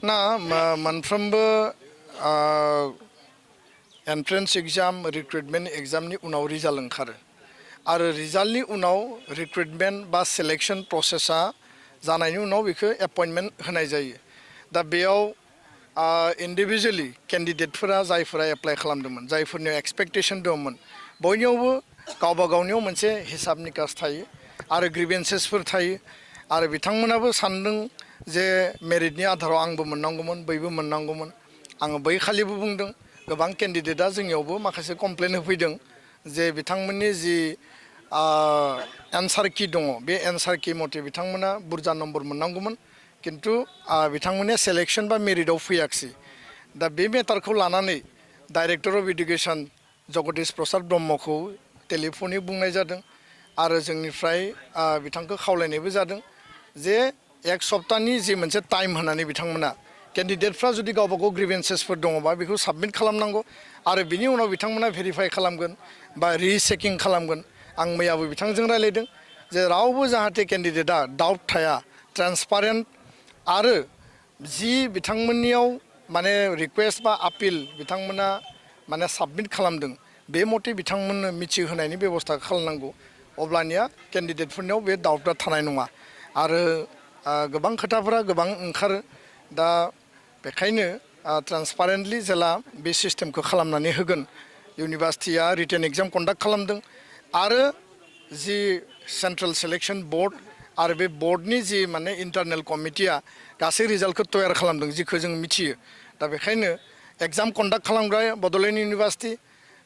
ना मोनफ्रोमबो entrance exam recruitment एग्जामनि उनाव रिजाल्ट ओंखारो आरो रिजाल्टनि उनाव रिक्रुटमेन्ट बा सिलेक्शन प्रसेसा जानायनि उनाव बेखौ एपइन्टमेन्ट होनाय जायो दा बेयाव इन्डिभिजुवेलि केन्डिडेटफोरा जायफोरा एप्लाइ खालामदोंमोन जायफोरनि एक्सपेक्टेसन दंमोन बयनियावबो गावबा गावनियाव मोनसे हिसाब निकास थायो आरो ग्रिभेन्सेसफोर थायो आरो बिथांमोनाबो सानदों जे मेरिटनि आधाराव आंबो मोननांगौमोन बैबो मोननांगौमोन आङो बै खालिबो बुंदों गोबां केन्डिडेटआ जोंनियावबो माखासे कमप्लेन होफैदों जे बिथांमोननि जि एन्सार कि दङ बे एन्सार कि मथे बिथांमोना बुरजा नम्बर मोननांगौमोन किन्तु बिथांमोननिया सेलेक्शन बा मेरिटआव फैयाखिसै दा बे मेटारखौ लानानै director of education Jagdish Prasad ब्रह्मखौ टेलिफननि बुंनाय जादों आरो जोंनिफ्राय बिथांखौ खावलायनायबो जादों जे एक सप्ताहनि जि मोनसे टाइम होनानै बिथांमोना केन्डिडेटफ्रा जुदि गावबा गाव ग्रिभेन्सेसफोर दङबा बेखौ साबमिट खालामनांगौ आरो बिनि उनाव बिथांमोना भेरिफाइ खालामगोन बा रिचेकिं खालामगोन आं मैयाबो बिथांजों रायलायदों जे रावबो जाहाथे केन्डिडेटआ डाउट थाया ट्रान्सपारेन्ट आरो जि बिथांमोननियाव माने रिकुवेस्ट बा आपिल बिथांमोना माने साबमिट खालामदों बे मथे बिथांमोननो मिथिहोनायनि बेबस्था खालामनांगौ अब्लानिया केन्डिडेटफोरनियाव बे डाउटआ थानाय नङा आरो गोबां खोथाफोरा गोबां ओंखारो दा बेखायनो ट्रान्सपारेन्टलि जेला बे सिस्टेमखौ खालामनानै होगोन इउनिभार्सिटिया रिटेन एग्जाम कन्डाक्ट खालामदों आरो जि सेन्ट्रेल सिलेक्शन बोर्ड आरो बे बोर्डनि जि माने इन्टारनेल कमिटिया गासै रिजाल्टखौ तयार खालामदों जिखौ जों मिथियो दा बेखायनो एग्जाम कन्डाक्ट खालामग्रा बड'लेण्ड इउनिभार्सिटि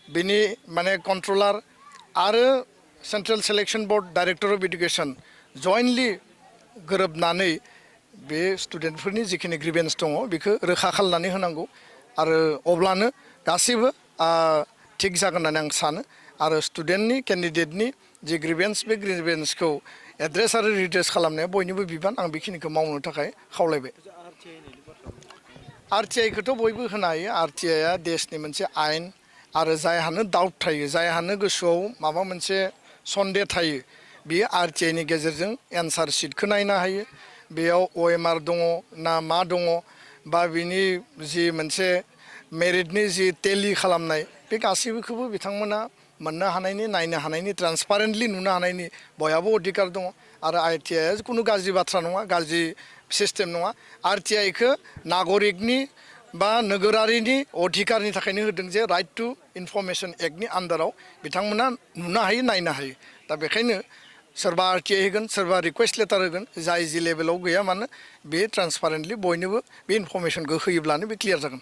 बेनि माने कन्ट्रलार आरो central selection board director of education jointly गोरोबनानै बे स्टुडेन्टफोरनि जिखिनि ग्रिभेन्स दङ बेखौ रोखा खालामनानै होनांगौ आरो अब्लानो गासैबो थिग जागोन होननानै आं सानो आरो स्टुडेन्टनि केन्डिडेटनि जि ग्रिभेन्स बे ग्रिभेन्सखौ एड्रेस आरो रिड्रेस खालामनाया बयनिबो बिबान आं बेखिनिखौ मावनो थाखाय खावलायबाय आरटिआइखौथ' बयबो होनो हायो आरटिआइआ देशनि मोनसे आयेन आरो जायहानो डाउट थायो जायहानो गोसोआव माबा मोनसे सन्देह थायो बियो आरटिआइनि गेजेरजों एन्सार शीटखौ नायनो हायो बेयाव OMR दङ ना मा दङ बा बिनि जि मोनसे मेरिटनि जि टेलि खालामनाय बे गासैबोखौबो बिथांमोना मोननो हानायनि नायनो हानायनि ट्रान्सपारेन्टलि नुनो हानायनि बयहाबो अधिकार दङ आरो आरटिआइआ खुनु गाज्रि बाथ्रा नङा गाज्रि सिस्टेम नङा आरटिआइखौ नागरिकनि बा नोगोरारिनि अधिकारनि थाखायनो होदों जे राइट टु इनफरमेसन एक्टनि आन्दाराव बिथांमोना नुनो हायो नायनो हायो दा बेखायनो सोरबा आरटिआइ होगोन सोरबा रिकुवेस्ट लेटार होगोन जाय जि लेभेलाव गैया मानो बे ट्रान्सपारेन्टलि बयनोबो बे इनफरमेसनखौ होयोब्लानो बे क्लियार जागोन